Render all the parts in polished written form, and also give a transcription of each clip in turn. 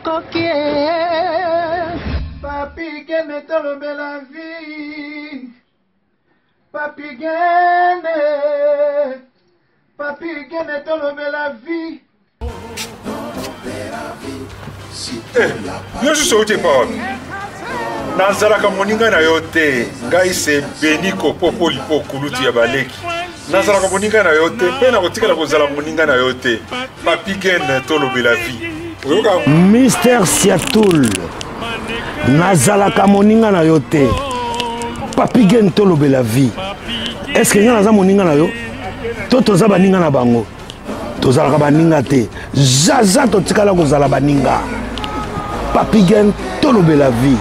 Nakoki eh. Papi Gene tolobela vie Papi Gene Papi Gene tolobela vie Eh, yo susu outi epa wapi nazalaka moninga na yo te ngai se beniko popo lipo kulutu ya baleki nazalaka moninga na yo te mpe nakotikala kozala moninga na yo te papi gen tolobela vie oyoka Mister Siatul nazalaka moninga na yo te papi gen tolobela vie est ce que ngai naza moninga na yo to toza baninga na bango tozalaka baninga te zaza totikala kozala baninga papi gen tolobela vie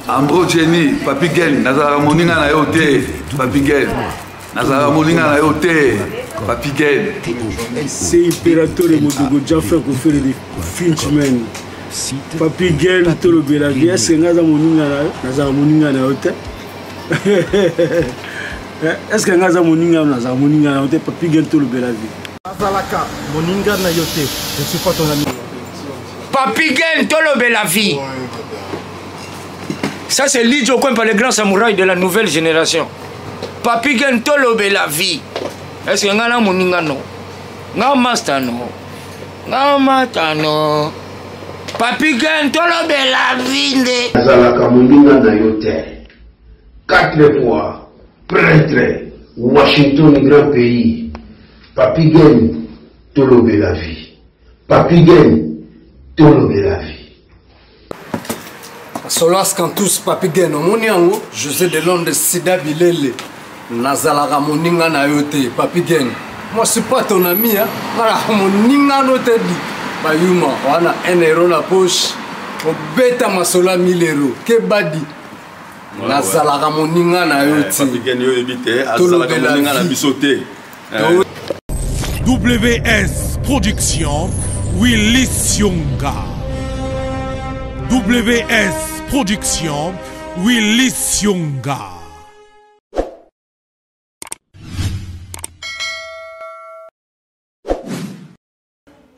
Ambro Jenny, Papi Gen, nazalaka moninga na yo te, Papi Gen. Nazalaka moninga na yo te, Papi Gen. C'est Imperatore Modogo Jaffa Kofere de Finchman. Papi Gen tolobela vie, est-ce que nga moninga na yo? Nazalaka moninga na yo te. Est-ce que nga moninga nazalaka moninga na yo te, Papi Gen tolobela vie. Nazalaka moninga na yo te, je suis pas ton ami. Papi Gen tolobela vie. Ça c'est Lidjo Kwempa, le grand samouraï de la nouvelle génération. Papi Gen tolobela vie. Est-ce que nga na moninga no? Nga master no? Nga mata no? Papi Gen tolobela vie nde. Nazalaka moninga na yo te. Quatre fois prêtre Washington grand pays. Papi Gen tolobela vie. Papy Gen tolobela vie. Solas Cantus Papy Gen omoni yango José de Londres Sida Bilele nazalaka moninga na yo te Papy Gen moi suis pas ton ami hein nalaka moninga no te di bayuma wana 1 euro na poche obeta masolo ya 1000 euro kebadi nazalaka moninga na yo eh, te tolobela moninga na biso te eh. WS Production Willy Sionga WS Production Willy Sionga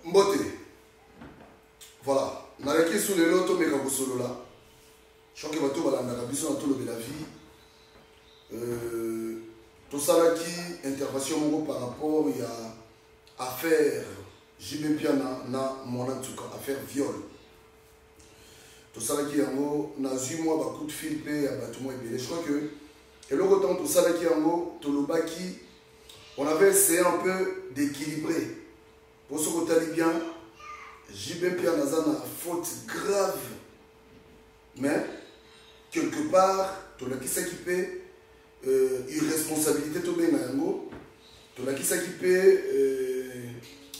Mbote. Voilà. Naleki su lelo tomeka kosolola. Soki bato balandaka biso na tolobela vie. Euh, tosalaki intervention moko par rapport ya affaire JB Mpiana na Mwana Nsuka, affaire viol. Tosalaki yango, nazwi mwa ba coup de fil mpe ya bato mwa ebele. Je crois que eloko ntango tosalaki yango tolobaki on avait essayé un peu d'équilibrer po soki otali bien JB Mpiana aza na faute grave mais quelque part tolakisaki mpe euh, irresponsabilité tobenga yango tolakisaki mpe euh,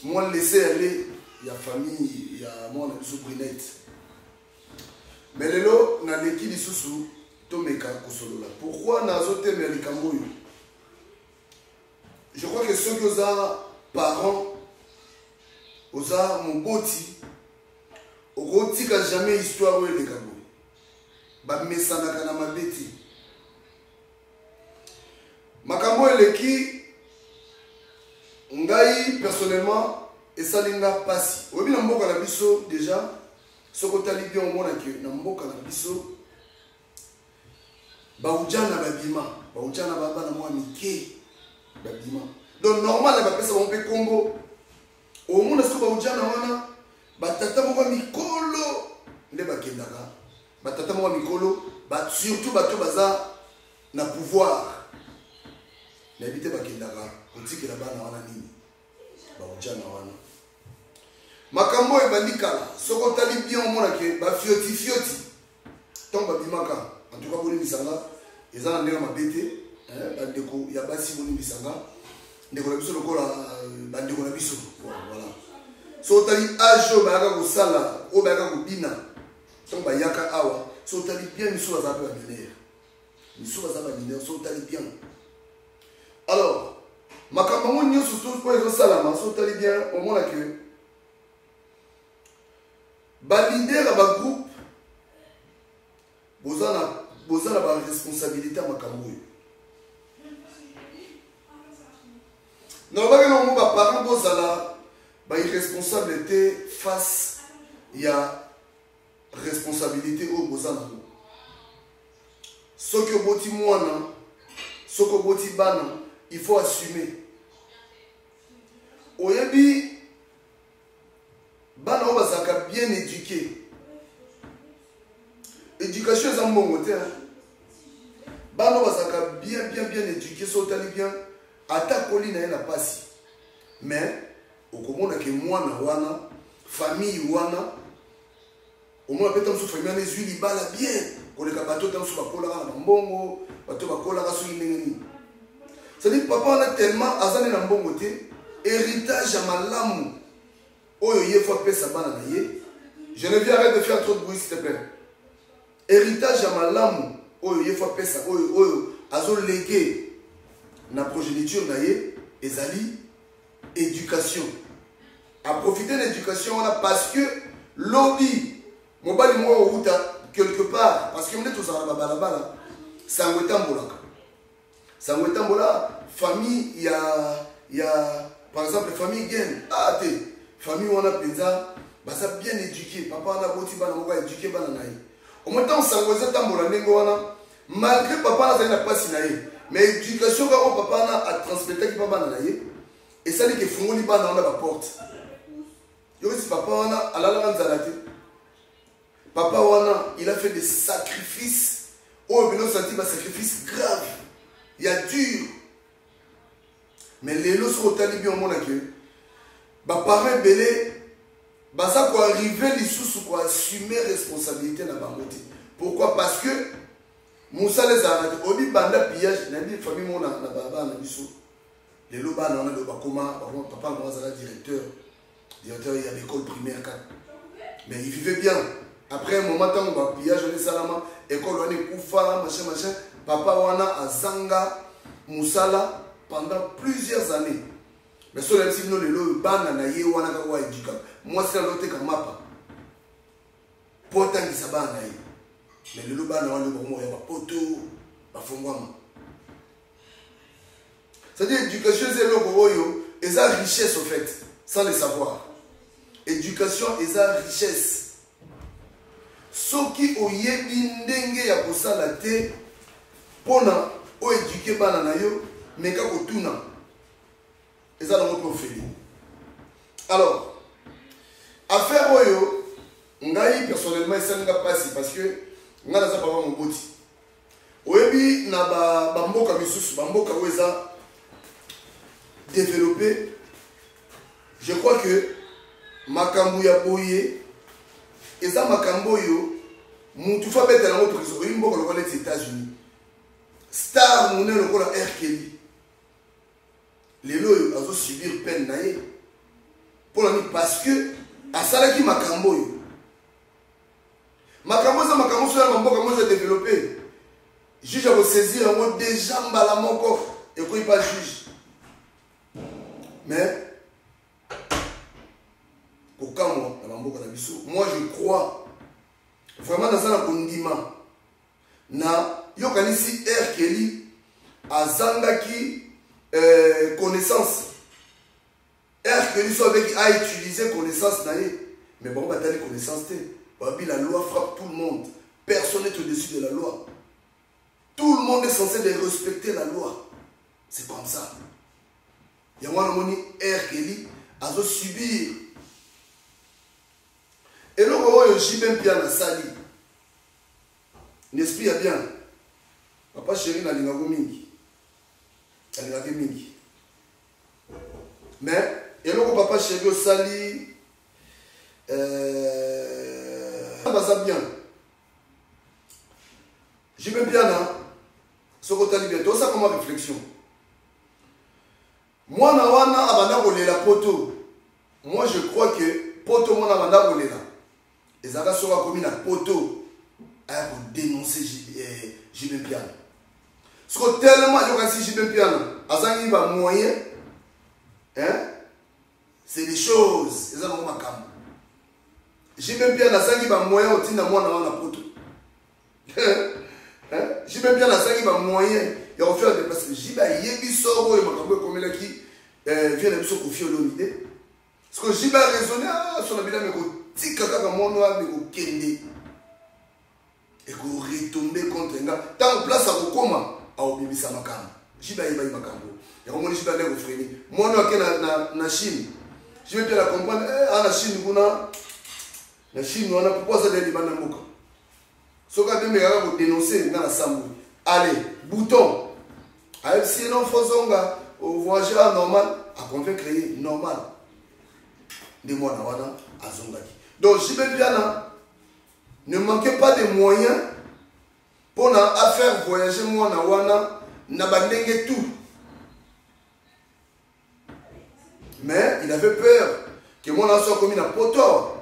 mwa laisser aller ya famille ya mwana biso Brunette mais lelo naleki lisusu tomeka kosolola pourquoi nazotemela likambo oyo Je crois que soki oza parent, oza moboti, okotika jamais histoire oyo eleka boye. Bamesanaka na mabe te. Makambo eleki ngai personnellement esali nga pasi. Oyebi na mboka na biso déjà soki otali bien omona ke na mboka na biso Baujana babima, baujana ba bana mwa mike babima. Donc normal bapesa bango mpe kombo. Omona sikoyo baujana wana batata moko ya mikolo nde bakendaka, batata moko ya mikolo ba, surtout bato baza na pouvoir nayebi te bakendaka kotikela bana wana nini baujana wana. Makambo oyo ebandi kala, soki otali bien omona ke bafiotifioti ntango babimaka en tout cas bolimbisa nga eza na ndenge mabe te bandeko ya basi bolimbisa nga ndeko na biso lokola euh, bandeko na biso voilà so otali age oyo bayaka kosala oyo bayaka kobina ntango bayaka awa so otali bien misu baza mpe baminere misu baza baminere so otali bien alors makambo yango nyonso oyo ezosalama so otali bien omona ke Ba leader ya ba groupe boza na boza na ba responsabilité ya makambo oyo. Nalobaki eloko moko, baparent bozala bairresponsable te face ya responsabilité oyo boza nango. Soki oboti mwana, soki oboti bana, il faut assumer. Oyebi bana oyo bazalaka bien éduqué, éducation eza mbongo te. Bana oyo bazalaka bien bien bien éduqué, soki otali bien, ata akoli na ye na pasi, mais okomona ke mwana wana, famille wana, omona mpe ta mosusu famille wana ezwi libala bien koleka bato ta mosusu bakolaka na bambongo, bato bakolaka soki ndenge nini. C'est-à-dire papa wana tellement aza nde na mbongo te, héritage ya malamu oyo ye fo apesa bana na ye. Geneviève, arrête de faire trop de bruit, s'il te plaît. Héritage ya malamu oyo ye fo apesa, oyo azolege na progéniture na ye, ezali éducation. Aprofite na éducation wana parce que lobi mobali moko akouta quelque part, parce que nde tozala na babalabala, sango etambolaka, sango etambola. Famille ya par exemple famille Gen, ah te, famille wana mpenza baza bien éduqué, papa wana aboti bana moko, aéduqué bana na ye. Omoi ntango sango ezotambola ndenge wana, malgré papa wana azali na mpasi na ye, mais éducation kaka oyo papa wana atransmetaki mpa bana na ye esaliki efungoli bana wana baporte. Yokisi papa wana alalaka nzala te. Papa wana, il a fait des sacrifices oyo bino santi, basacrifice grave ya dur. Mais lelo soki otali bien, omona ke baparent ebele baza koarrive lisusu koassume responsabilité na bango te. Pourquoi? Parce que mosala ezalaka te. Oyebi, banda pillage, nayebi famille moko na balabala na biso. Lelo bana wana lelo bakoma, papa na bango azala directeur ya l'école primaire kaka, mais il vivait bien. Après un moment, ntango bapillage wana esalama, école wana ekufa, machin machin, papa wana azanga mosala pendant plusieurs années. Mais soki nayebisi bino lelo oyo, bana na ye wana kaka oyo aedukaka, mwasi na loteka mapa mpo atangisa bana na ye. Mais lelo bana wana bango ya bapoto bafongwama. C'est-à-dire éducation eza eloko oyo eza richesse au fait, sans le savoir. Éducation eza richesse. Soki oyebi ndenge ya kosala te mpona oéduquer bana na yo, meka kotuna, eza nango mpe ofeli. Alors affaire oyo, ngai personnellement esalinga mpasi, parce que ngai naza papa moboti. Oyebi, na bamboka misusu, bamboka oyo eza développé, je crois que makambo ya boye eza makambo oyo mutu fa abetela yango prison. Oyebi, mboka lokola neti États-Unis, star monene lokola R. Kelly, lelo oyo azosubir peine na ye. Mpo na nini? Parce que asalaki makambo oyo. Makambo eza makambo so ya bamboka mo eza développé, juge akosaisir yango déjà mbala moko, ekoyi pa juge. Mais kokamwa na bamboka na biso, moi je crois vraiment, naza na kondima na yokanisi R. Kelly azangaki connaissance. R. Kelly so abeki autiliser connaissance na ye, mais bango batali connaissance te. Babi la loi frappe tout le monde, personne n'est au-dessus de la loi, tout le monde est censé de respecter la loi, c'est comme ça. Yango wana omoni R. Kelly azosubir eloko oyo JB Mpiana asali. L'esprit ya bien, papa chéri, nalingako mingi, nalingaki mingi, mais eloko papa chéri osali, baza bien. JB Mpiana, soki otali bien, tosaka mwa réflexion. Mwana wana abanda kolela poto. Moi je crois que poto mwana abanda kolela ezalaka soki akomi na poto, aya kodénonce JB Mpiana. Siko tellement ayokasi JB Mpiana azangi bamoyen, hein? C'est des choses eza nango makambo. JB Mpiana azangi bamoyen otinda mwana wana poto. JB Mpiana azangi bamoyen ya kofaire déplacer. JB ayebi soro oyo makambo ekomelaki. eh, vie na biso Koffi Olomide. Parce que JB a raisonné, ah, son abila mais kotika kaka mwana wana mais kokende ekoretombe contre nga ntango place akokoma akobimisa makambo JB ayebaki makambo yango moni JB ande kofrene mwana ake na, na, na Chine. JB mpe na comprendre eh, a na Chine kuna na Chine wana pourquoi aza deya libanda mboka soki abemekaka kodenonce nga na sambwe allez bouton ayebisi ye non fozonga voyage a normal aconvaincre ye normal nde mwana wana azongaki. Donc JB Mpiana ne manquait pas de moyens mpona afaire voyager mwana wana na bandenge tout, mais il avait peur que mwana so akomi na poto,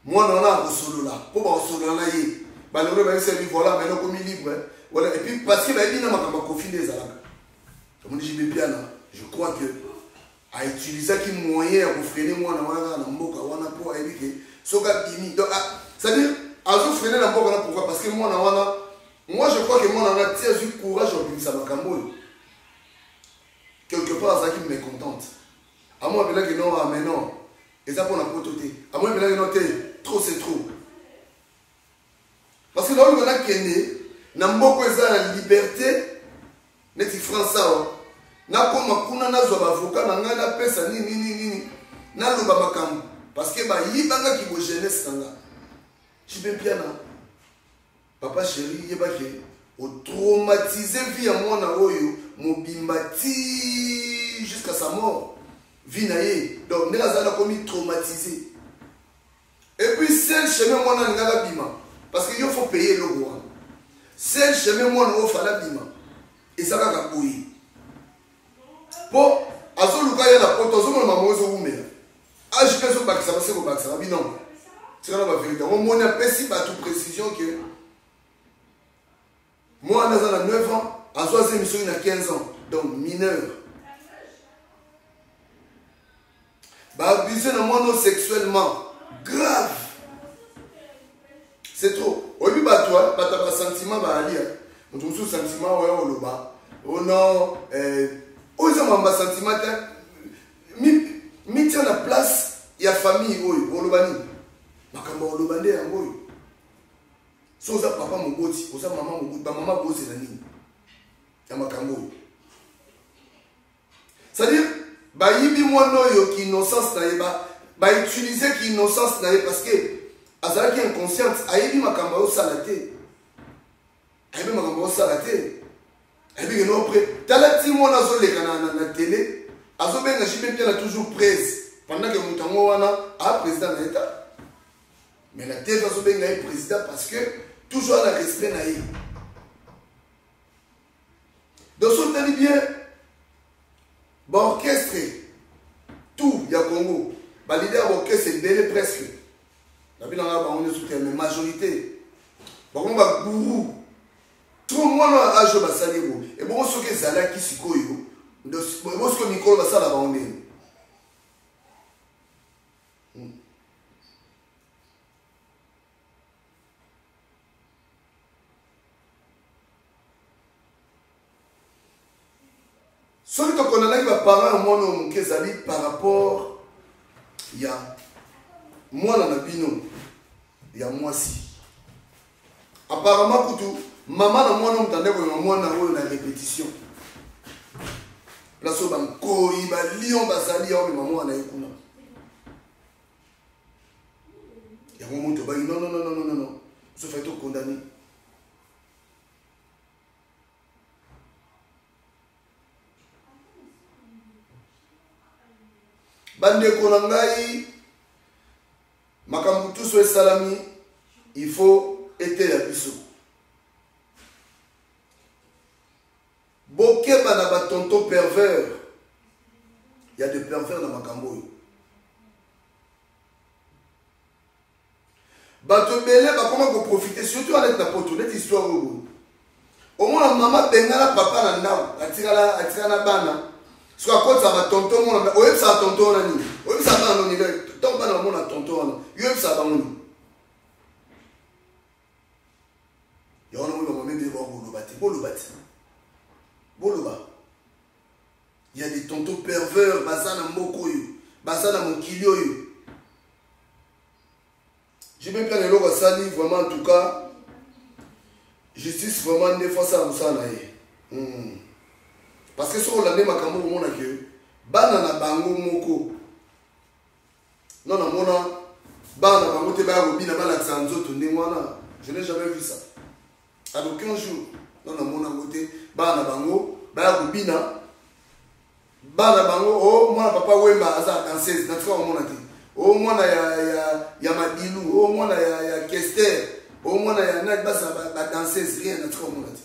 mwana wana akosolola mpo bakosolola na ye baloro bayebisa lui voilà maintenant okomi libre voilà. Et puis parce que bayebi na makambo ya Koffi nde ezalaka omoni JB Mpiana, je crois que autilisaki moyen ya kofrene mwana wana kaka na mboka wana mpo ayebi ke soki abimi donc c'est-à-dire azofrene na mboka wana. Pourquoi? Parce que mwana wana, moi je crois que mwana wana ti azwi courage ya kobimisa makambo oyo, quelque part azalaki mécontente. Amoi apelaki non, ah mais non, eza mpona poto te. Amoi apelaki non te, trop c'est trop, parce que naoluka nakende na mboka eza na liberté neti France awa, nakoma kuna nazwa baavocat na ngai, napesa nini nini nini, naloba makambo parce que bayibangaki bo jeunesse na nga. JB Mpiana, papa chéri, yebaki otraumatise vie ya mwana oyo mobimba ti jusqu'à sa mort, vie na ye. Donc ndenge azali akomi traumatisé et puis seul chemin mwana alingaka bima, parce que yo faut payer eloko wana, seul chemin mwana oyo fala bima eza kaka boye mpo azoluka ye na poto, azomona mama oyo ezowumela age mpe ezobakisa base kobakisa babino tikala baverité yango. Moni apesi bato précision ke mwana aza na 9 ans, azwa azemi soki na 15 ans, donc mineur. Baabuse na mwana sexuellement, grave, c'est trop. Oyebi bato bato ya basentiment baalia moto mosusu sentiment oyo oloba o non, oyo eza makambo basentiment te. Mitia na place ya famille oyo, oloba nini? Makambo oloba nde yango oyo. So oza papa moboti, oza mama moboti, bamama bozela nini ya makambo oyo? C'est-à-dire bayibi mwana oyo kiinnocence na ye, bautilize kiinnocence na ye parce que azalaki inconsciente, ayebi makambo ayosala te, ayebi makambo ayosala te, ayebi kende opre. Tala ti mwana azoleka na, na, na tele, azobenga JB Mpiana toujours prese pendant ke moto yango wana a président na état, mais na tv azobenga ye président parce que toujours ana respect na ye. Donc soki otali bien baorchestre tout ya Congo, balider ya baorchestre ebele presque na bino nanga bango nyonso te, mais majorité bango bagourou trop. Mwana ya age oyo basali ebo ebongo soki ezalaki sikoyo, ebongo sikoyo mikolo basala bango ndenge. Soki tokondanaki baparent ya mwana oyo moke, ezali par rapport ya mwana na bino ya mwasi. Apparemment kutu mama na mwana moto ande komema mwana oyo na répétition, place oyo bankoi balion bazali, ya omema mwana ye kuna. Yango moto obangi non, non, non, non, non, non, sofa tokondani. Bandeko na ngai, makambo tuso esalami, il faut eteya biso. Bokeba na batonton pervers, ya de pervers na makambo oyo. Bato ebele bakoma koprofite, surtout alete na poto neti histoire oyo boye. Omona mama bengana papa na ndako, atikala atikala na bana. Soki akotisa batonton mona, oyebisaka tonton wana nini? Oyebisaka bana nini? Ntango bana bamona tonton wana, yo oyebisaka bango nini? Yango namoni bamama ebele bakoloba te, boloba te, boloba. Il y a des tontons pervers. baserveur baza na mboka oyo, baza na mokili oyo. JB Mpiana eloko asali vraiment en tout cas justice vraiment nde faut asala mosala na ye hmm. Parce que soki olande makambo okomona ke bana na bango moko non namona bana na bango te baya kobina balakisa nzoto ndenge wana, je n'ai jamais vu ça à aucun jour. Non namona yango te, bana na bango baya kobina, bana bango o oh, mwana papa Wemba aza danseuse natika komona te, o oh, mwana ya, ya, ya Madilu, o oh, mwana ya, ya Kester, o mwana ya nani bazala badanseuse, rien natika komona te.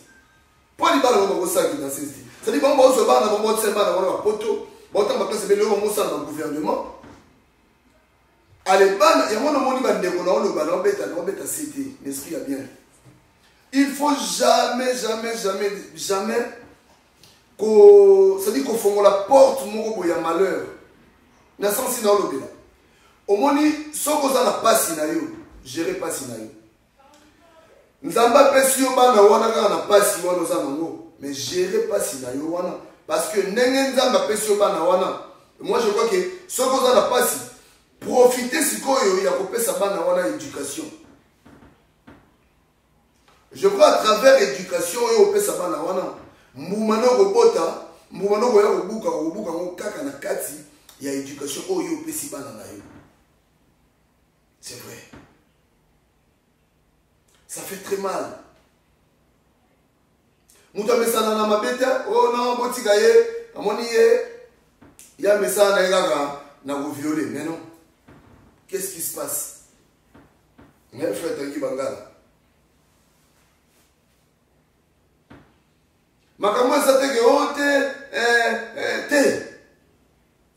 Mpo libala bango bakosala kidanseuse te, cestadire bango baozwa bana bango baotisala bana wana bapoto baotanga baklasse ebele oyo bango osala na gouvernement. Ale bana yango namoni bandeko na oloba na obeta na obeta sete l'esprit ya bien. Il faut jamais jamais jamais jamais ko c'est-à-dire kofongola porte moko boye ya malheur na sensi na olobela. Omoni soki oza na pasi na yo, gérer pasi na yo. Nzambe apesi yo bana wana kaka na pasi wana oza nango, mais gérer pasi na yo wana, parce que ndenge Nzambe apesi yo bana wana, moi je crois que soki oza na pasi, profite sikoyo ya kopesa bana wana éducation. Je crois à travers éducation oyo opesa bana wana, mbuma na okobota, mbuma na okoya kobuka, okobuka yango kaka na kati ya éducation oyo opesi bana na yo. C'est vrai, ça fait très mal. Moto amesana na mabe te. Oh non, botika ye, amoni ye ye amesana na ye kaka na koviole. Mais non, qu'est-ce qui se passe? Mais frère Tangi Bangala, makambo eza te ke o te te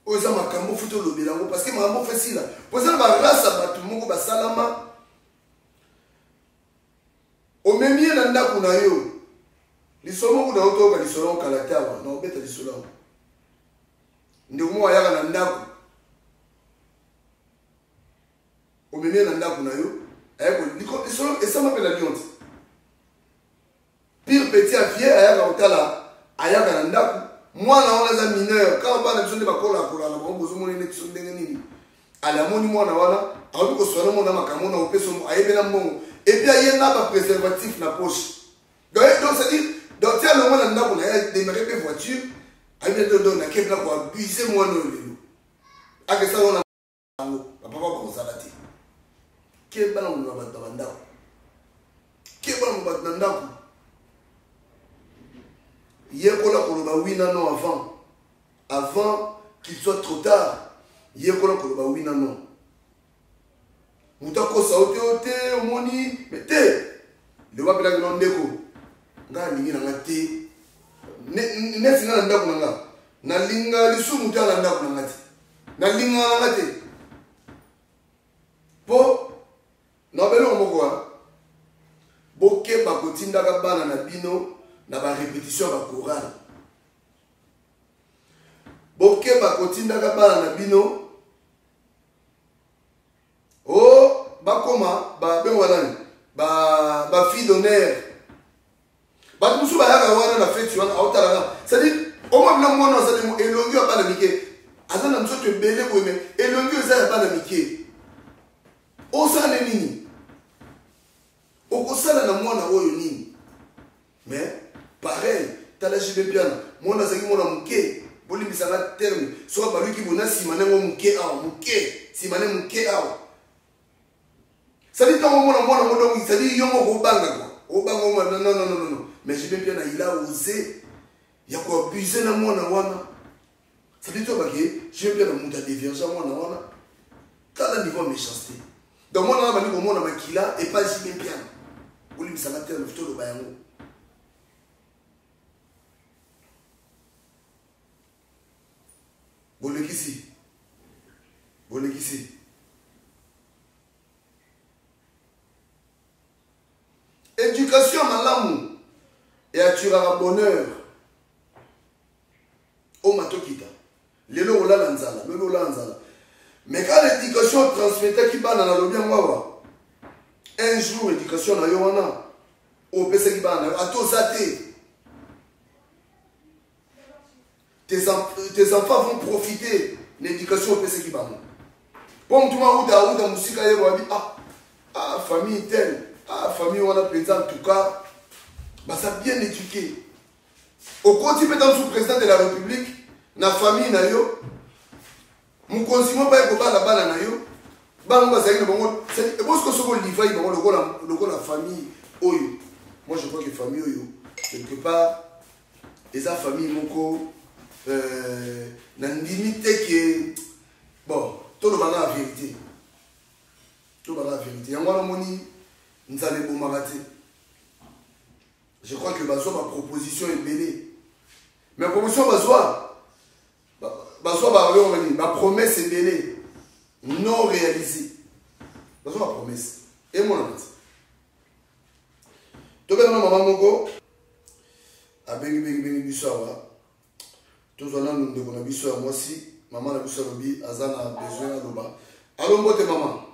oyo eza makambo futi olobela yango, parce que makambo fo esila, po eza na barase ya bato moko basalama. Omemi ye na ndako na yo, lisolo moko na yo toyoka lisolo yango kala te awa na obeta lisolo yango. Ndeko moko ayaka na ndako, omemi ye na ndako na yo, lisolo esama mpe na Lyon te. Pire petit ya vie ayaka kotala, ayaka na ndako, mwana wana aza mineur kaka bana biso nde bakolakola na bango, bozomona neti so ndenge nini. Ale amoni mwana wana akoki koswana mona makambo na opesa ayebi na mbongo epuis aye na bapréservatif na poche. Donc c'est-à-dire donc ti alongwa na ndako na ye, ademare mpe voiture, ayebi na dodo nakebi na koabuse mwana oyo lelo akesala wana yango bapapa bakozala te. Keba na komema bato na bandako, keba na bato na ndako, yekola koloba oui na non avant qu'il soit trop tard. Yekola koloba oui na non. Moto akosa yo te, yo te omoni me te lelo apelaki no ndeko ngai alingi na nga te neti nga na ndako na nga nalinga lisumu te na ndako na nga te nalinga na nga te mpo na beloko moko wana. Bokeba kotindaka bana na bino na barepetition ya bakorale, bokeba kotindaka bana na bino o bakoma babengwa nani bafille d'honneur. Bato mosusu bayaka wana na feti wana aotalaka, c'est-à-dire omwa bina mwana azali elongi ya bana mike, aza na nzoto ebele boye, me elongi oyo eza ya bana mike. Osala nini? Okosala na mwana oyo nini? Mais pareil, tala JB Mpiana, mwana azalaki mwana moke, bolimbisanga terme, soki abaluki boye na nsima nango moke awa, moke nsima ne moke awa, c'est-à-dire ntango omona mwana ngo, donc c'est-à-dire yo moko obanga kua obanga omona. Non, non, non, non, mais JB Mpiana, il a osé ya koabuse na mwana wana. C'est-à-dire to bake JB Mpiana moto adevierge mwana wana, tala niveau ya méchanceté. Donc mwana wana bandi komona makila epa JB Mpiana, olimbisanga terme, toloba yango. Bolekisi, bolekisi. Éducation malamu eaturaka bonheur. Oyo matokita lelo olala nzala, lobi olala nzala, mais quand l'éducation transmetaki bana, nalobi yango awa, un jour éducation na yo wana opesaki bana na yo, ata oza te. Tes, tes enfants vont profiter na éducation opesaki bango. Mpo motu moko auta auta mosika ye wabi ah, ah famille telle ah famille wana mpenza en tout cas baza bien éduqué. Okoti mpe ntango mosusu président de la république na famille na yo mokonzi moko baye kobala bana na yo bango bazalaki na bango ebosiko soki olivai bango lokola, lokola famille oyo. Moi je crois que famille oyo quelque part eza famille moko euh, nandimi te ke bon tolobaka ya vérité, tolobaka ya vérité. Yango wana omoni nzala ebomaka te. Je crois que bazwa baproposition ebele, mais proposition bazwa bazwa bayoka nini, bapromesse ebele non réalisé, bazwa bapromesse emonana te. Tobengana mama moko abengi bengi bengi biso awa, tozwa nanu ndeko na biso ya mwasi. Mama na biso alobi aza na besoin aloba. Alo, mbote mama.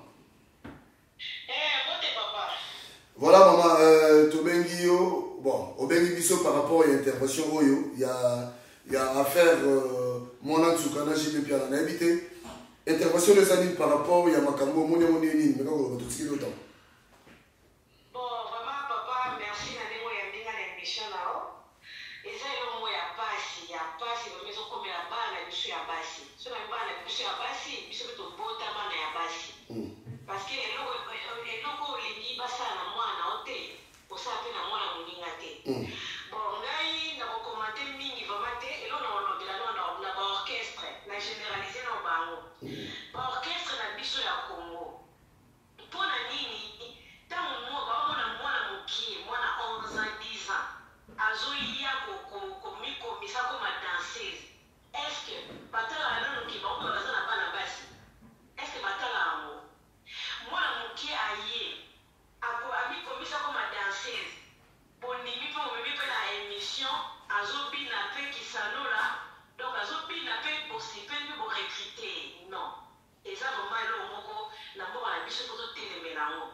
Voilà mama, tobengi yo, bon obengi biso par rapport ya intervention oyo ya affaire mwana nsuka na JB Mpiana. Nayebi te intervention oyo eza nini par rapport ya makambo omoni yango ndenge nini, meka koloba, totikeli yo ntango. Bon, vraiment papa, merci na ndenge oyambi nga na émission na yo. Eza eloko moko ya pasi, ya pasi vraiment ezokomela bana na biso ya basi. So na bana na biso ya basi, biso mpe tobota bana ya basi. Parce que eloko eloko olingi basala na mwana na yo te, osala mpe na mwana moninga te. Bon, ngai nakokomante mingi vraiment te, eloko na kolobela no na baorchestre, na généralise na bango. Baorchestre na biso ya Congo, mpo na nini ntango baomona mwana mokie, mwana 11 ans, 10 ans, azoya komikomisa koma danseuse, est ce que batalaka nanu ke bango mpe baza na bana basi? Est ce que batalaka yango? Mwana mokie aye amikomisa koma danseuse, bondimi mpe bomemi mpe na émission, azobina mpe kisanola, donc azobina mpe bosepeli mpe borecrute. Non, eza vraiment eloko moko na mboka na biso mpo totelemela yango.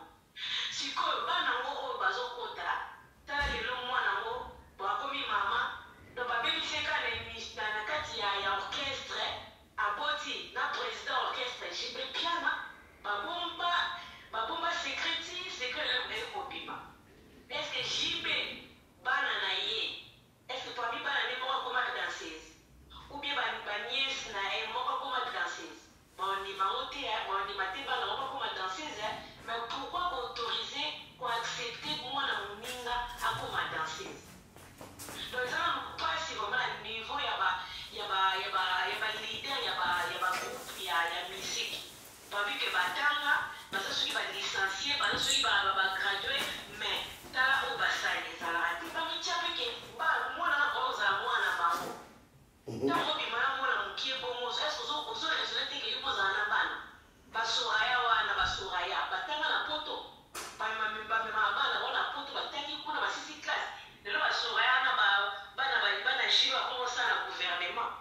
Sikoyo bana yango oyo bazokota, tala lelo mwana yango akomi mama, donc babebisi ye kaka na kati ya orchestre, aboti na président orchestre JB Mpiana, babomba babomba secret ti secret ekobima. Est ce que JB bana na ye, est ce que parmi bana nde moko akoma danseuse ou bien baniese na ye moko akoma danseuse? Bandima yango te, bandima te bana bango bakoma danseuse. Mais pourquoi koautoriser, koaccepter mwana moninga akoma danseuse? Donc eza na mpasi vraiment na niveau ya ba ya ba ya ba ya ba leader ya ba groupe ya musique. Babi ke batanga, baza soki ba licencie, baza soki ba gradue, mais tala oyo basali ezalaka te. Bamitia mpe ke mwana na bango ozala mwana na bango. Ntango obima na mwana mokie bongo, est ce ozo raisonne te ke yo mpo ozala na bana basoraya wana? Basoraya batanga na poto, bamemaka bana bango na poto, batangi kuna, basisi classe. Lelo basoraya wana, bana bana jiro bakoma kosala na gouvernement.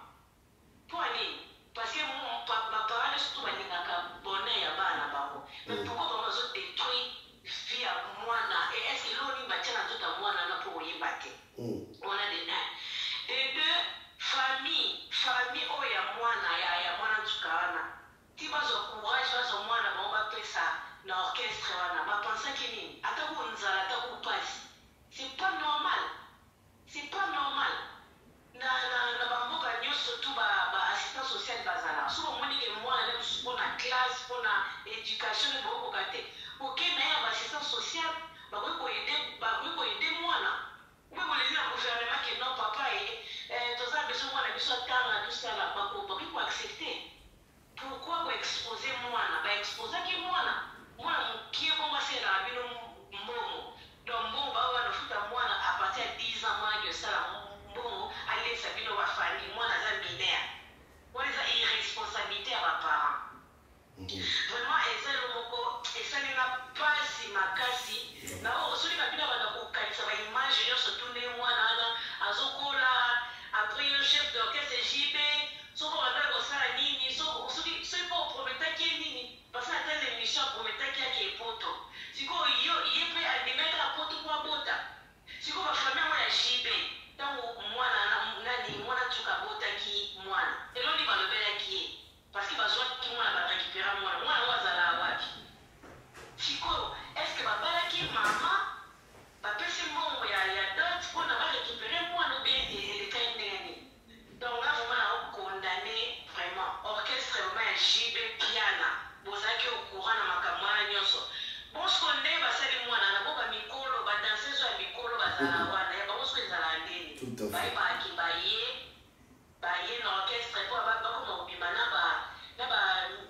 Mpo nini? Parce que baparent nyonso to balingaka bonheur ya bana na bango. Mais pourquoi bango bazodétruire vie ya mwana? Et est ce que eloko nini batia na nzoto ya mwana wana mpo koyeba te? Wana de un. De deux, famille oyo ya mwana ya mwana nsuka wana, ti bazwa courage bazwa mwana bango bapesa na orchestre wana, bapansaki nini? Ata ku nzala, ata ku pasi, c'est pas normal, c'est pas normal. Na bamboka nyonso tu ba assistant social bazala. Soki omoni ke mwana nde mosusu mpona classe, mpona éducation nde bokokoka te, okende ye ya baassistant social, bakoki koaider mwana. Ube bolingi na gouvernement ke non papa e toza besoin mwana biso atanga, tosala, bakoki koaccepter. Pourquoi koexpose mwana? Baexposaki mwana, mwana mokie bongo asengelaka bino mbongo. Donc mbongo bao wana ofuta mwana à partir ya 10 ans, mwana ki osala mbongo alesa bino bafamille, mwana aza mineur. Wana eza irresponsabilité ya baparent vraiment. Eza elo moko esalinga mpasi makasi na oyo soki na bino banda kokanisa baimage nyonso tu ndenge mwana wana azokola. Après yo chef d'orchestre JB, soki obandaki kosala nini, soki mpo oprometaki ye nini? Parce que ata bazwaki mwana ba recupera mwana, mwana yango azalaka wapi? Sikoyo est ce que babalaki mama bapesi mbongo ya ya dot pona ba recuperer mwana ou bien elekaki ndenge nini? Donc nga vraiment nao condamne vraiment orchestre vraiment ya JB Mpiana bozalaki au courant na makambo wana nionso bon sikoyo ndenge basali mwana wana bo ba mikolo ba danseuse oyo ya mikolo bazalaka wana ya bango sikoyo ezalaka ndenge nini? Bayebaka ke baye Baye na orchestre po bakoma kobima na ba na ba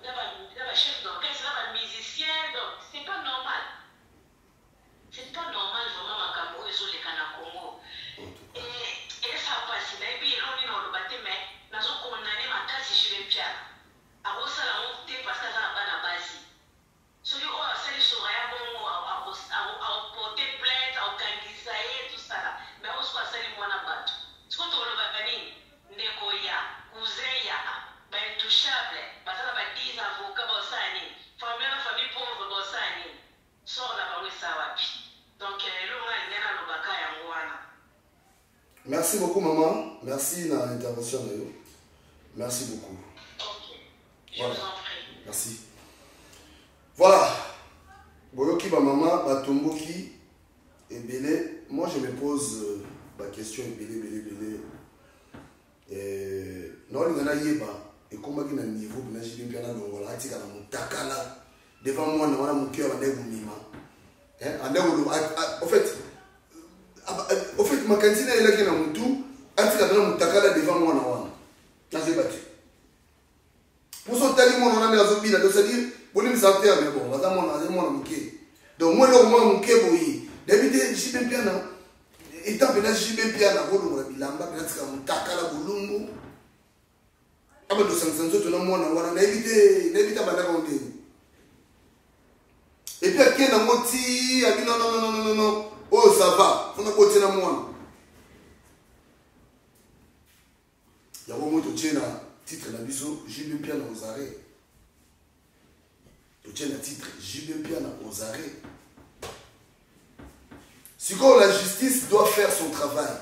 na ba na ba chef d'orchestre na ba musiciens donc c'est pas normal c'est pas normal vraiment makambo oyo ezoleka na Congo et esa pasi nayebi eloko nini oloba te mais nazo condamner makasi JB Mpiana akosala yango te parce que aza na bana basi Soki oyo asali Soraya bongo ako porter plainte ako kangisa ye tout ça là mais oyo sikoyo asali muana batu sikoyo toko loba nini ndeko ya cousin ya ba intouchable baza na ba 10 avocats bao sala nini famille wana famille pauvre bao sala nini sort na bango esa wapi donc eloko nga nalingai na loba ka yango wana. Merci beaucoup maman, merci na intervention na yo. Merci beaucoup. Ok. Je voilà. vous en prie. Merci. Voilà. Boyoki ba maman batomboki ebele. Moi je me pose euh, ba question ebele ebele ebele. Euh, naolinga nayeba ekomaki na niveau mpena jibi mpe analongola atikala motakala devant mwana wana moke abandaki komema andaki koloba en fait au fait makanisi na elaki na mutu atika mpena mutakala devant mwana wana nazoyeba te mposo otali mwana wana nde azobina donc c'est-à-dire bolimbisa te mais bon aza mwana aza mwana moke donc mwa eloko mwana moke boye nayebi te jb mpiana etant mpena jb mpiana kolongola bilamba mpena atika mutakala bolumbu abanda osangisa nzoto na mwana wana nayebi te nayebi te abandaka ngo ndeni epuis akende yango ti abi nonnnnnno oyo ça va fona kotie na mwana yango moi totie na titre na biso jb mpiana aux arrêts totie na titre jb mpiana aux arrêts sikoyo la justice doit faire son travail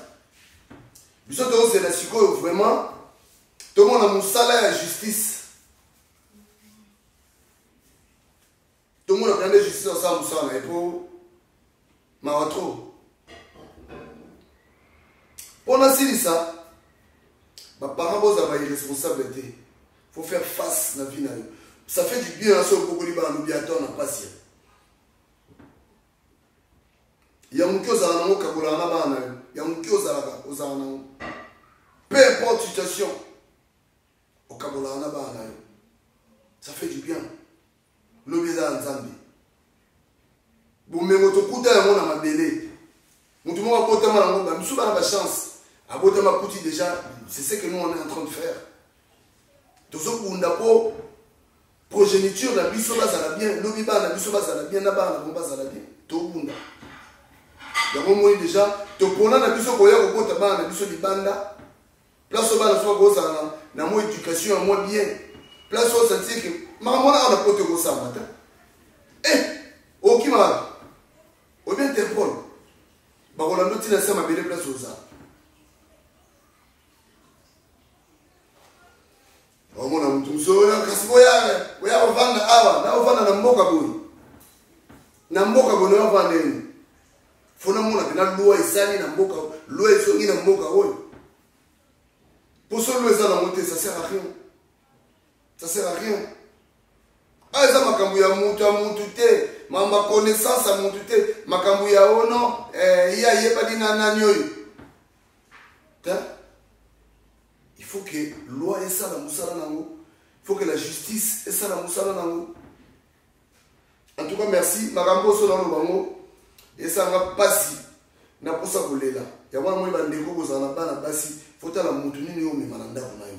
biso tozela sikoyo vraiment tomona mosala ya justice tomona mpenza nde justice asala mosala na ye mpo mawa trop mpo nasilisa baparent bozala ba irresponsable te faut faire face na vie na yo ça fait du bien soki obokoli bana lobi ata na mpasi ya moke ozala nango kabolaka na bana na yo ya moke ozalaka ozala nango peu importe situation okabolaka na bana na yo ça fait du bien lobi eza ya nzambe bomengo tokuta yango na mabele moto moko abotama nango bamisu bana bachance abotama akuti déjà c'est ce que nous on est en train de faire tozobunda mpo progéniture na biso bazala bien lobi bana na biso bazala bien na bana na bango bazala bien tobunda yango omoni déjà topona na biso koya kobota bana na biso libanda place oyo bana biso bakozala na mwa éducation ya mwa bien place oyo sentir ke makambo wana awa na poto ekosamba te e okima wapi obi interpol bakolanda otina se mabele place ozala omona moto mosusu oyo kasi boya boya kovanda awa na ovanda na mboka boye na mboka boye na ovanda nini fo namona mpena loi esali na mboka loi ezongi na mboka oyo mpo so loi eza nango te ça sert à rien ça sert à rien awa eza makambo ya moto ya motu te makambo ya connaissance ya motu te makambo ya ono eh, ye ayebani na nani oyo te il faut que loi esala mosala nango il faut que la justice esala mosala nango en tout cas merci makambo oso naloba yango esanga mpasi na mposa kolela yango namoni bandeko kozala na bana basi fotala motu nini oyo omema na ndako na yo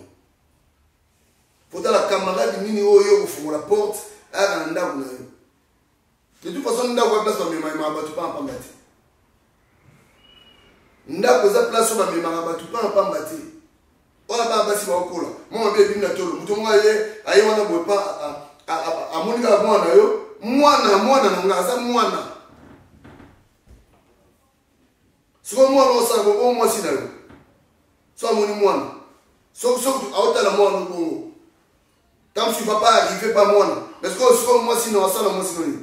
fotala camarade nini oyo yo kofongola porte ayaka na ndako na yo de toute façon ndako ya place bamemamemaka bato pamba pamba te ndako eza place oyo bamemaka bato pamba pamba te wana bana basi bakokola mwa mabe ebimi na tolo moto moko aye aye wana boye pa amoni kaka mwana na yo mwana mwana na nga aza mwana sikoyo mwana osala bongo mwasi na yo so amoni mwana soki soki aotala mwana bongo. Tant tu vas pas arriver pa mwana. Mais sikoyo sikoyo mwasi na asala mwasi no nini?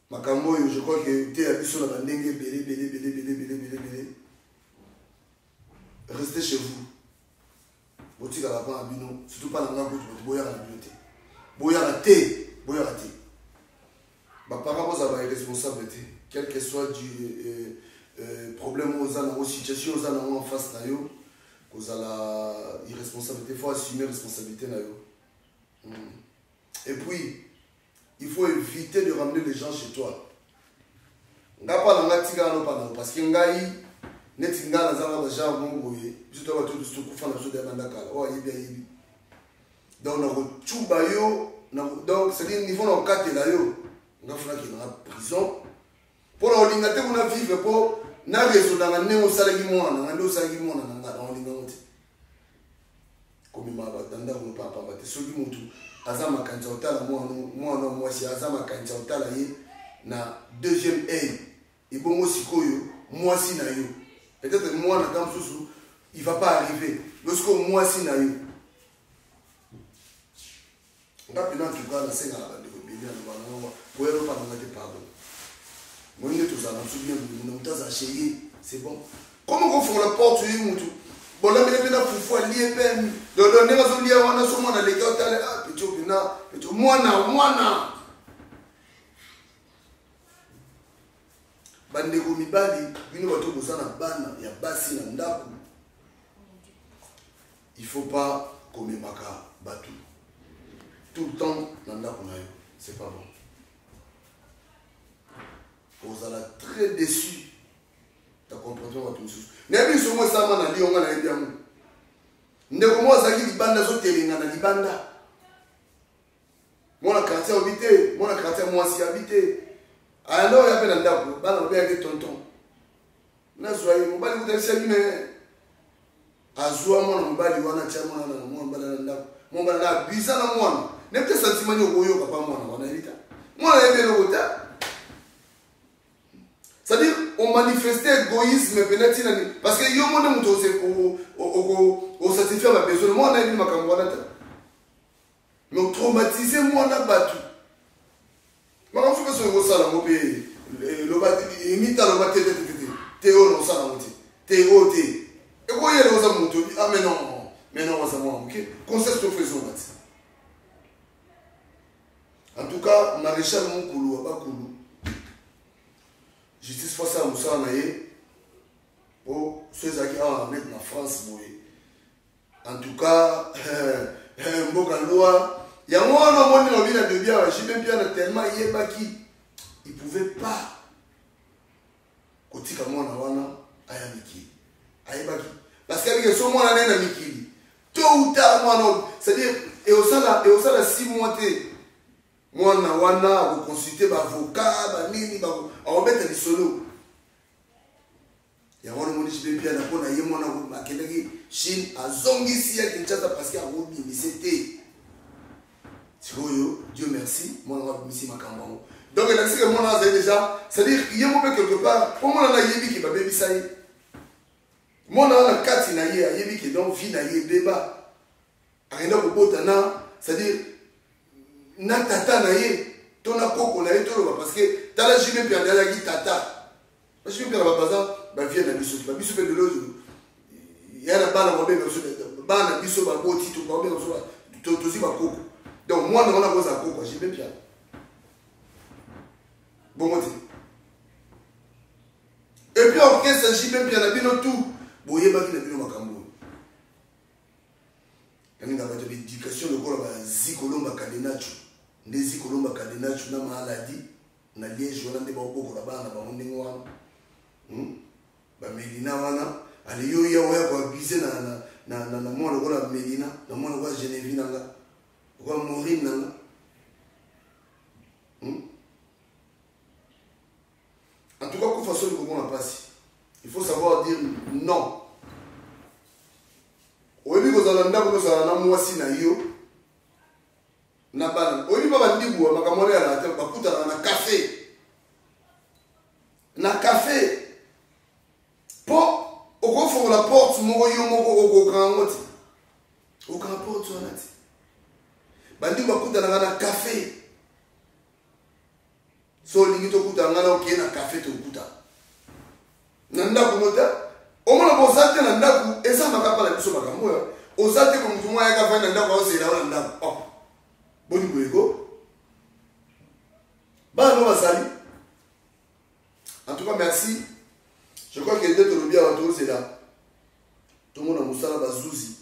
Makambo oyo je crois que te ya biso na bandenge ebele ebele ebele ebele ebele ebele ebele. Restez chez vous. Botikala pa na bino, surtout pa na nga kutu bato boyaka na bino te. Boyaka te, boyaka te. Ba parents bozala ba irresponsable te. Quel que soit du euh, euh, problème oza nango, situation oza nango en face na yo, kozala irresponsable te, faut assumer responsabilité na yo. Et puis, il faut éviter de ramener les gens chez toi. Nga pa na nga tika no pa na parce que ngai neti nga naza na ba genre moko boye, biso to bato biso tokufa na biso deya banda kala, oyo ayebi ayebi. Donc nakocuba yo, donc c'est-à-dire niveau na kokatela yo, nga funa kende na prison mpo na kolinga te kuna vivre mpo na raisonnaka ndenge osalaki mwana na nga nde osalaki mwana na nga na kolinga ngo te. Komema bato na ndako no pamba te. Soki motu aza makanisi ya kotala mwana mwasi, aza makanisi ya kotala ye na deuxième œil, ebongo sikoyo mwasi na yo peut-être mwana ata mosusu il va pas arriver, mais sikoyo mwasi na yo nga mpena en tout cas nasengaka bandeko ebele na loba na nga koya lopa na nga te pardon moi nde tozala na biso bien boye na moto aza chez ye c'est bon comment kofongola porte ye motu bolambeli mpe na fufu alie mpe dodo ndenge azolia wana so mwana aleki otale ah petit mpena petit mwana mwana bandeko mibali bino bato boza na bana ya basi na ndako il faut pas komemaka bato tout le temps na ndako na yo, c'est pas bon. Ozala très déçu ta comportement bato mosusu. Nayebi lisongo esalama na lionga, nayebi yango. Ndeko moko azalaki libanda azotelenga na libanda, mwana quartier obi te, mwana quartier mwasi abi te, ayanda oya mpe na ndako, bana babengaki tonton nazwa ye mobali kuta esali me azwa mwana mobali wana atya mwana na mwana mobali na ndako, mwana mobali na abiza na mwana nebi te sentiment nini okoyoka pa mwana wana yebi ta mwana yebi eloko te. C'est-à-dire on manifeste égoïsme mpena ntina nini? Parce que yo mo nde moto osatisfaire ba besoin mwana yebi makambo wana te, mais otraumatise mwana bato makambo soki soki okosala yango mpe loba imita loba te te te te te oyo na osala yango te te oyo te ekoyela oza moto ah mais non mais non oza mwana moke conscience to ezonga ti. En tout cas maréchal mokulu wa bakulu justice fo asala mosala na ye po so ezalaki awa na net na France boye. En tout cas mboka loi yango wana omoni lobi na debi awa JB Mpiana tellement ayebaki il pouvait pas kotika mwana wana aya mikili, ayebaki parce que abike so mwana naye na mikili tôt ou tard mwana, c'est-à-dire eosala eosala 6 mois te mwana wana akoconsulte baavocat banini akobeta lisolo yango wana omoni JB Mpiana mpo na ye mwana akendaki Chine azongisi ya Kinshasa parce que akobimise te. Sikoyo Dieu merci mwana ngo abimisi makambo yango, donc elakisi ke mwana azali déjà, c'est-à-dire ye mo mpe quelque part mpo mwana na ayebi ke babebisa ye, mwana wana kati na ye ayebi ke donc vie na ye ebeba, akenda kobota na c'est-à-dire na tata na ye to na koko na ye toloba parce que tala JB Mpiana azalaki tata. JB Mpiana baza bavie na biso te, babiso mpe lelo ya na bana babenga biso bana biso baboti to babenga biso tozwi bakoko, donc mwana wana akozala koko ya JB Mpiana bongo te. Et puis orchestre JB Mpiana bino tout boyebaki na bino makambo oyo nalinga bato ya éducation lokola bazikolomba cadenacho nde zikolomba cadenacho na maaladi na Liège wana nde baobokola bana na bango ndenge wana, bamelina wana ale yo ya oya koabuse na mwana lokola melina na mwana lokola Genevi na nga lokola Maurine na nga. En tout cas kufa soni komona mpasi, il faut savoir dire non. Oyebi kozala ndako kozala na mwasi na yo na bana, oyebi mpa bandibuwa makambo wana yalaka te, bakutanaka na kafe na kafe mpo okofongola porte moko yo moko okokanga yango te. Okanga porte wana te. Bandeko bakutanaka na cafe. So olingi tokutana ngai na okeye na cafe tokutana. Na ndako no te. Omona boza te na ndako eza makapa na biso makambo oyo. Oza te ko moto moko ayaka afandi na ndako aozela yo na ndako. Oh. Boni boye ko? Bana no bazali. En tout cas merci. Je crois que nde tolobi awa tozela tomona mosala bazuzi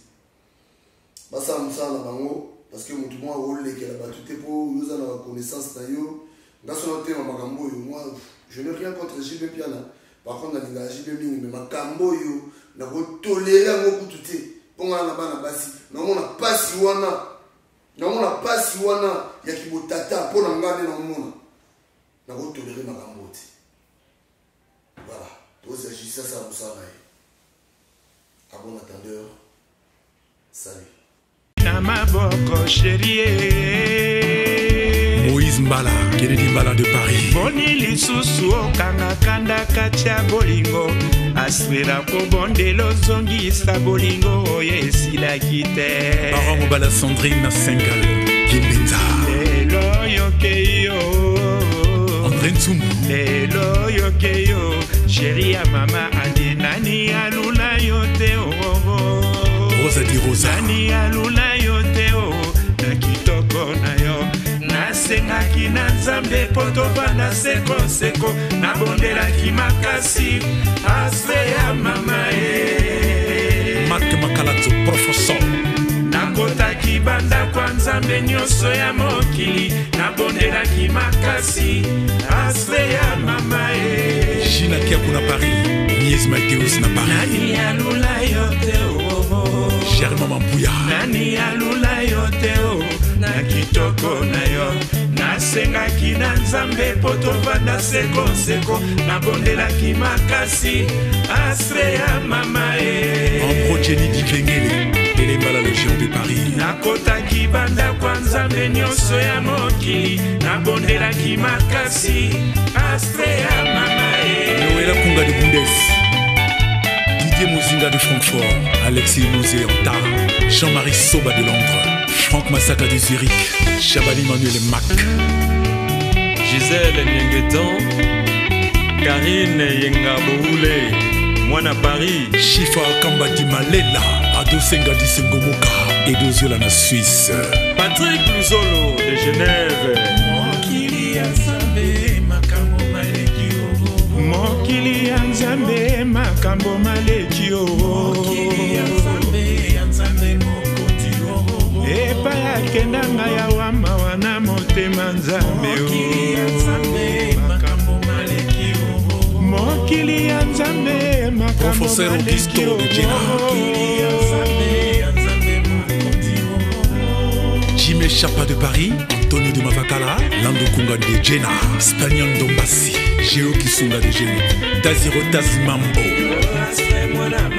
basala mosala na bango parce que moto moko akolekela bato te mpo yo oza na baconnaissance na yo. Nga so natema makambo oyo, moi je n'ai rien contre JB Mpiana, par contre nalingaka JB mingi, mais makambo oyo nakotolere yango kutu te mpo nga na bana basi naomona mpasi wana, naomona mpasi wana ya kibotata mpo na nga nde naomona nakotolere makambo te. Voilà, tozela justice asala mosala na ye. À bon entendeur, salut. Na maboko chérie. Moïse Mbala, Kennedy Mbala de Paris. Boni lisusu okanga kanda kati ya bolingo aswela kobondela ozongisa bolingo oyo esilaki te. Parent Mobala Sandrine na Sengal Kimbenza. Lelo yoke yo. André Ntsumbu. Lelo yoke yo chéri ya mama andi nani alula yo te oh. Rosa di Rosa. Nani alula yo te oh na kitoko na yo nasengaki na Nzambe mpo tovanda sekoseko nabondelaki makasi aspe ya mama e Marc Makalazo professeur. Nakotaki bandako ya Nzambe nyonso ya mokili nabondelaki makasi aspe ya mama e Gina Kiaku na Paris. Mies Mateus na Paris. Nani alula yo te oh. Germain Mampuya. Nani alula yo te oh na kitoko na yo nasengaki na Nzambe mpo tovanda sekoseko nabondelaki makasi astre ya mama e Ambro Jenny Dikengele. Télé Mbala le géant de Paris. Nakotaki bandako ya Nzambe nyonso ya mokili nabondelaki makasi astre ya mama e Noëlla Kunga de Bundes. Didier Mozinga de Francfort. Alexis Mosé Anta. Jean-Marie Soba de Londres. Franck Masaka de Zurich. Chabani Manuel Mac. Gisèle Niengetan, Karine Yenga Boule, Mwana Paris. Chifa Kamba di Malela. Ado Senga di Sengomoka. Edo Zola na Suisse. Patrick Luzolo de Genève. Mokili ya Nzambe makambo maleki o mokili ya Nzambe makambo maleki o mokili ya Nzambe ya Nzambe mokonzi o epai akendanga ya wama wana motema Nzambe o mokili ya Nzambe makambo maleki o mokili ya Nzambe makambo Professeur maleki Augusto o de Jena. mokili ya Nzambe ya Nzambe mokonzi o Jimé Chapa de Paris, Antonio de Mavakala, Lando Kunga de Jena, Spagnon Dombassi, Géo Kisunga de Genève, Daziro Tazimambo. Astre mwana.